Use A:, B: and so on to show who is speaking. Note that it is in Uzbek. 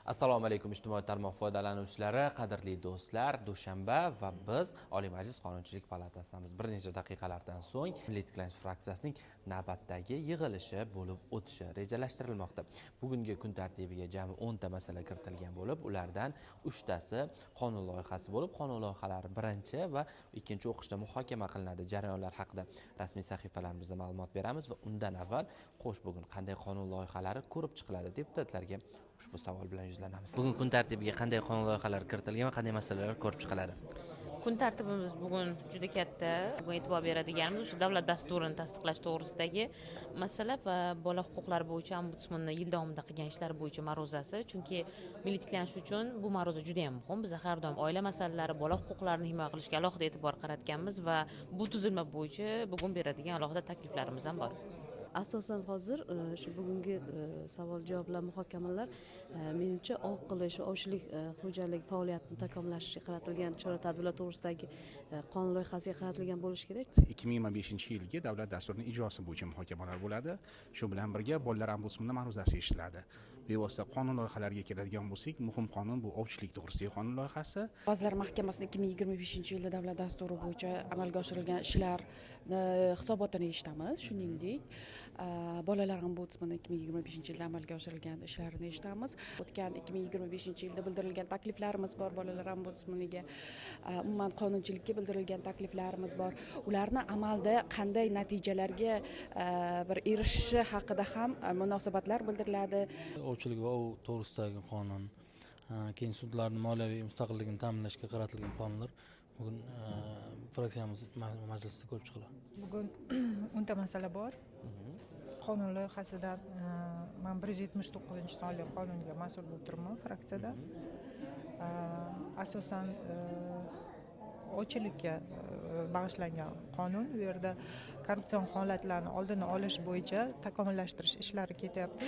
A: Assalomu alaykum ijtimoiy tarmoq foydalanuvchilari, qadrli do'stlar. Dushanba va biz Oliy Majlis Qonunchilik palatasidamiz. Bir necha daqiqalardan so'ng Milliy tiklanish fraksiyasining navbatdagi yig'ilishi bo'lib o'tishi rejalashtirilmoqda. Bugungi kun tartibiga jami 10 ta masala kiritilgan bo'lib, ulardan 3 tasi qonun loyihasi bo'lib, qonun loyihalari birinchi va ikkinchi o'qishda muhokama qilinadi. Jarayonlar haqida rasmiy sahifalarimizda ma'lumot beramiz va undan avval xo'sh, bugun qanday qonun loyihalari ko'rib chiqiladi deputatlarga ushbu savol bilan yuzlanamiz. Bugun kun tartibiga qanday qonun loyihalari kiritilgan va qanday masalalar ko'rib chiqiladi?
B: Kun tartibimiz bugun juda katta. Bugun e'tibor beradiganimiz o'sha davlat dasturini tasdiqlash to'g'risidagi masala va bola huquqlari bo'yicha ombudsmanni yil davomida qilgan ishlari bo'yicha ma'ruzasi. Chunki Milliy tiklanish uchun bu ma'ruza juda ham muhim. Biz har doim oila masalalari, bola huquqlarini himoya qilishga alohida e'tibor qaratganmiz va bu tuzilma bo'yicha bugun beradigan alohida takliflarimiz ham bor.
C: Asosan hozir shu bugungi savol javoblar, muhokamalar menimcha ov qilish va ovchilik xo'jalik faoliyatini takomillashtirishga qaratilgan chora-tadbirlar to'g'risidagi qonun loyihasiga qaratilgan bo'lishi kerak.
D: 2025-yilgi davlat dasturining ijrosi bo'yicha muhokamalar bo'ladi. Shu bilan birga bolalar ombudsmani ma'ruzasi eshitiladi. Bevosita qonun loyihalariga keladigan bo'lsak, muhim qonun bu ovchilik to'g'risidagi qonun loyihasi.
E: Vazirlar Mahkamasining 2025-yilda davlat dasturi bo'yicha amalga oshirilgan ishlar hisobotini eshitamiz. Shuningdek, bolalar ombudsmani 2025-yilda amalga oshirilgan ishlarini eshitamiz. O'tgan 2025-yilda bildirilgan takliflarimiz bor bolalar ombudsmaniga, umuman qonunchilikka bildirilgan takliflarimiz bor. Ularni amalda qanday natijalarga bir erishishi haqida ham munosabatlar bildiriladi.
F: Ovchilik va ov to'g'risidagi qonun, keyin sudlarning moliyaviy mustaqilligini ta'minlashga qaratilgan qonunlar bugun fraksiyamiz majlisida ko'rib chiqiladi.
G: Bugun 10 ta masala bor. Qonun loyihasidan men 179-sonli qonunga mas'ul bo'lib turibman fraksiyada. Asosan ovchilikka bag'ishlangan qonun. U yerda korrupsion holatlarni oldini olish bo'yicha takomillashtirish ishlari ketyapti.